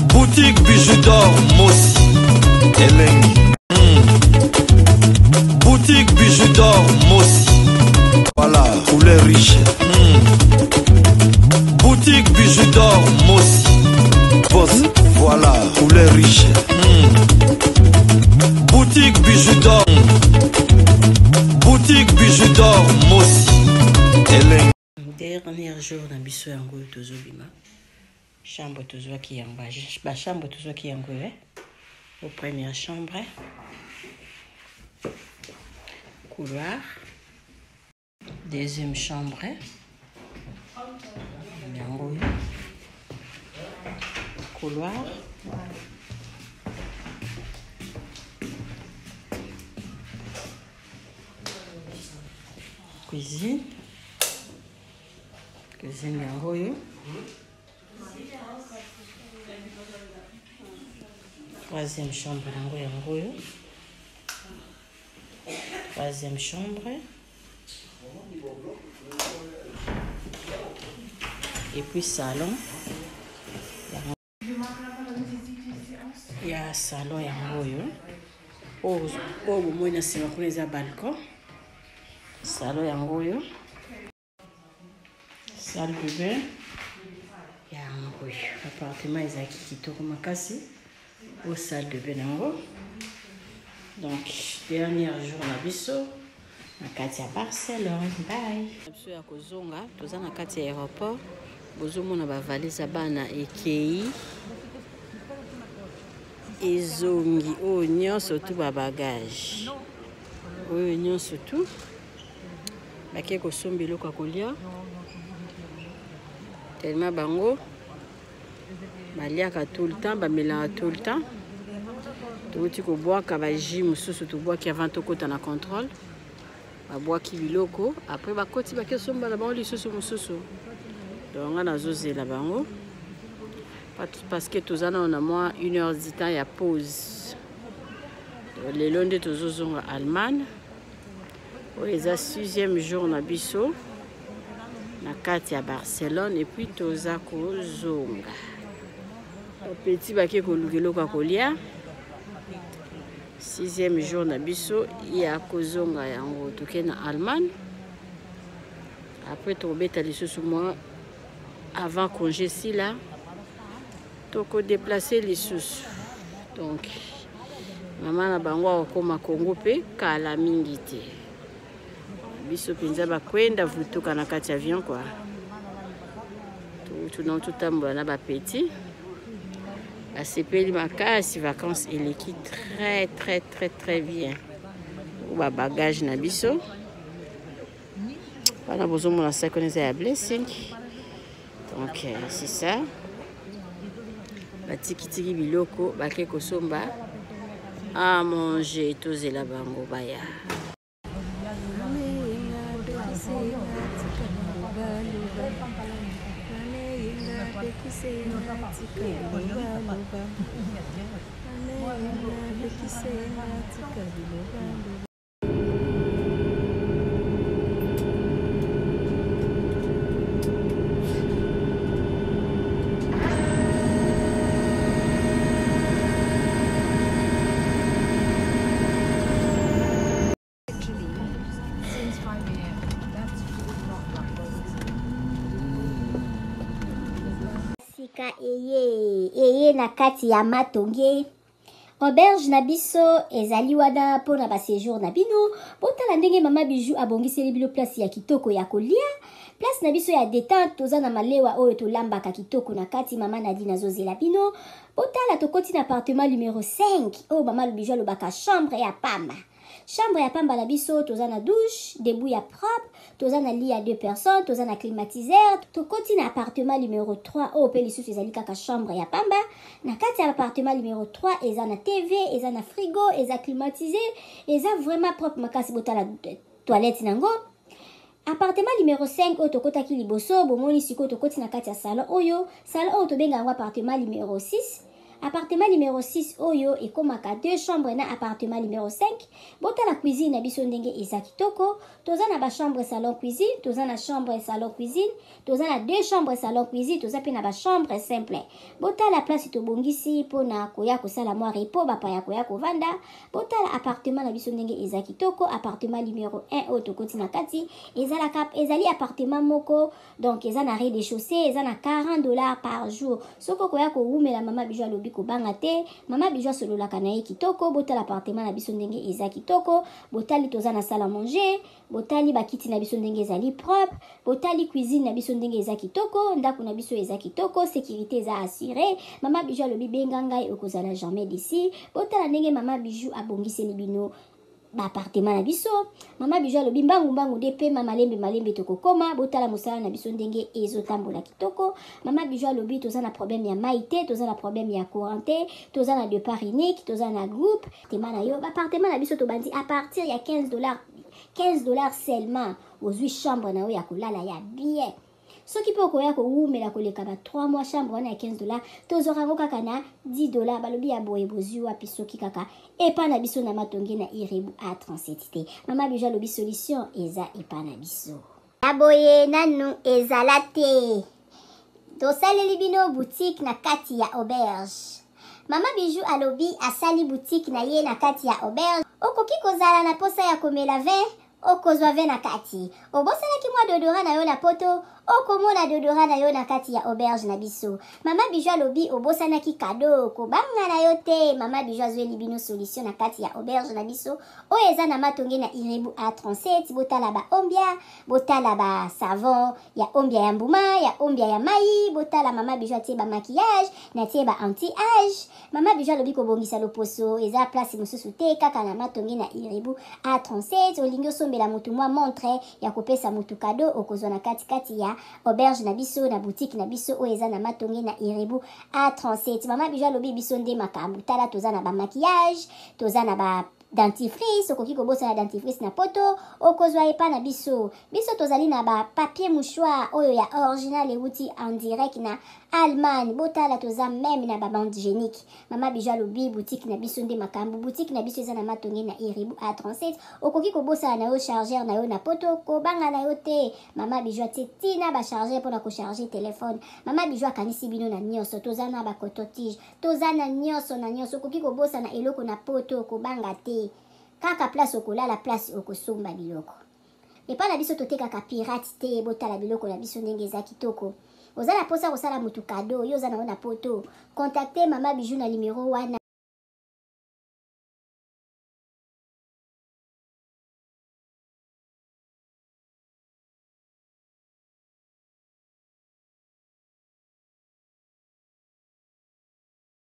Boutique Bijou d'or Mossi Elengi mm. Boutique Bijou d'or Mossi Voilà, couleur riche mm. Boutique Bijou d'or Mossi Boss, voilà, couleur riche mm. Boutique Bijou d'or Boutique Bijou d'or Mossi Elengi Dernier jour na biso yango oyo tozobima chambre tozwaki yango bachambre tozwaki yango oyo eh? au première chambre couloir deuxième chambre yango oyo couloir cuisine cuisine yango oyo troisième chambre yango yango oyo troisième chambre et puis salon ya salon yango oyo oyo bomoi na nsima kuna eza balcon salon yango oyo salle de bain yango oyo appartement ezalaki kitoko makasi o salle de bain yango donc dernier jour na biso na kati ya barcelone bye biso ya kozonga toza na kati ya aéroport bozomona bavalise ya bana ekei ezongi oyo nyonso tu babagage oyo nyonso tu bake kosomba eloko ya kolia tellement bango baliaka tout le temps bamelaka tout le temps touti kobwaka bajus mosusu tobwaki avant tokota na contrôle babwaki biloko après bakoti bake osomba na bango lisusu mosusu donc nga nazozela bango parce que toza nano na mwa une heure du temps ya pause lelo nde tozozonga allemagne oyo eza sixième jour na biso na kati ya barcelone epuis toza kozonga bapeti bake koluka eloko ya kolia sixième jour na biso ya kozonga yango toke na allemagne après tokobeta lisusu mwa avant congé sila tokodeplace lisusu donc mama na bango akokoma kongo mpe kala mingi te biso mpenza bakwenda vutuka na kati ya avion kua tuna totambola na bapeti basepeli makasi vacances eleki très très très très bien babagage na biso wana bozomona saki wana eza ya blessing donc euh, c'est ça batikitiki biloko bake kosomba a manger tozela bango baya Sika eye eye na kati ya matonge Auberge na biso ezali wana mpo na basejour na bino. Botala ndenge mama Bijou abongiseli bino place ya kitoko ya kolia. Place na biso ya detente, toza na malewa oyo tolambaka kitoko na kati. Mama Nadine azozela bino. Botala tokoti na appartement numero 5 oyo mama Bijou alobaka chambre ya pamba. Chambre ya pamba na biso toza na douche, debout ya propre, toza na lit ya deux personnes, toza na climatiseur. Tokoti na appartement numero 3 oyo mpe lisusu ezali kaka chambre ya pamba. Na kati ya appartement numero 3 eza na TV, eza na frigo, eza climatisé, eza vraiment propre makasi. Botala toilette nango. Appartement numero 5 oyo tokotaki liboso, bomoni sikoyo tokoti na kati ya salon oyo. Salon oyo tobenga yango appartement numero 6. Appartement numero 6 oyo ekomaka deux chambres na appartement numero 5. Botala cuisine na biso ndenge eza kitoko. Toza na ba chambre salon cuisine, toza na chambre salon cuisine, toza na deux chambres salon cuisine, toza pe na ba chambre simple. Botala place tobongisi pona koya kosala mwa repos, bapaya koya kovanda. Botala appartement na biso ndenge eza kitoko, appartement numero 1 oyo tokoti na kati ezalaka ezali appartement moko. Donc eza na rez-de-chaussée, eza na 40 $ par jour. Soki okoya kowumela, Mama Bijou alobi kobanga te. Mama Bijou asololaka na ye kitoko. Botala appartement na biso ndenge eza kitoko. Botali, toza na salle à manger. Botali bakiti na biso ndenge ezali propre. Botali cuisine na biso ndenge eza kitoko. Ndako na biso eza kitoko, sécurité eza assurée. Mama Bijou alobi benga ngai, okozala jamais déçu. Botala ndenge Mama Bijou abongiseli bino baappartement na biso. Mama Bijou alobi mbangu mbangu nde pema, malembe malembe tokokoma. Botala mosala na biso ndenge ezotambola kitoko. Mama Bijou alobi toza na problème ya mai te, toza na problème ya courant te, toza na départ unique, toza na groupe tema na yo. Baappartement na biso tobandi à partir ya 15 $, 15 $ seulement, ozwi chambre na yo ya kolala ya bien. Soki mpe okoya kowumela koleka ba 3 mois, chambre wana ya 15 $, tozwaka yango kaka na 10 $. Balobi ya boye bozwi wapi soki kaka epa na biso na Matonge na Irebu A37 te? Mama Bijou alobi solution eza epa na biso. Ya boye nanu ezala te. Tosaleli bino boutique na kati ya auberge. Mama Bijou alobi asali boutique na ye na kati ya auberge. Okoki kozala na posa ya komela vin, okozwa vin na kati. Obosanaki mwa déodorant na yo na poto, okomona déodorant na yo na kati ya auberge na biso. Mama Bijou alobi obosanaki cadeau, kobanga na yo te. Mama Bijou azweli bino solution na kati ya auberge na biso oyo eza na Matonge na Irebu A37. Botala ba ombia, botala ba savon ya ombia ya mbuma, ya ombia ya mai. Botala, Mama Bijou atie ba maquillage, na tie ba anti âge. Mama Bijou alobi kobongisa loposo eza place mosusu te, kaka na Matonge na Irebu A37. Olingi osombela motu mwa montre ya kopesa motu cadeau, okozwa na katikati ya auberge na biso, na boutique na biso oyo eza na Matonge na Irebu A37. Mama Bijou alobi biso nde makambo. Tala, toza na bamaquillage, toza na ba dentifrice. Okoki kobosana dentifrice na poto, okozwa epa na biso. Biso tozali na bapapier mouchoir oyo ya original euti en direct na Allemagne. Botala, toza même na babande hygiénique. Mama Bijou alobi boutique na biso nde makambo. Boutique na biso eza na Matonge na Iribu A37. Okoki kobosana na yo chargeur na yo na poto, kobanga na yo te. Mama Bijou atie ntina bachargeur mpona kocharge telefone. Mama Bijou akanisi bino na nyonso. Toza na bacoton-tige, toza na nyonso na nyonso. Okoki kobosana eloko na poto, kobanga te. Kaka place okolala, place okosomba biloko epai na biso. Totekaka pirate te. Botala biloko na biso ndenge eza kitoko. Oza na mposa kosala motu cadeau, yo oza na yo na poto, contacte Mama Bijou na numero wana.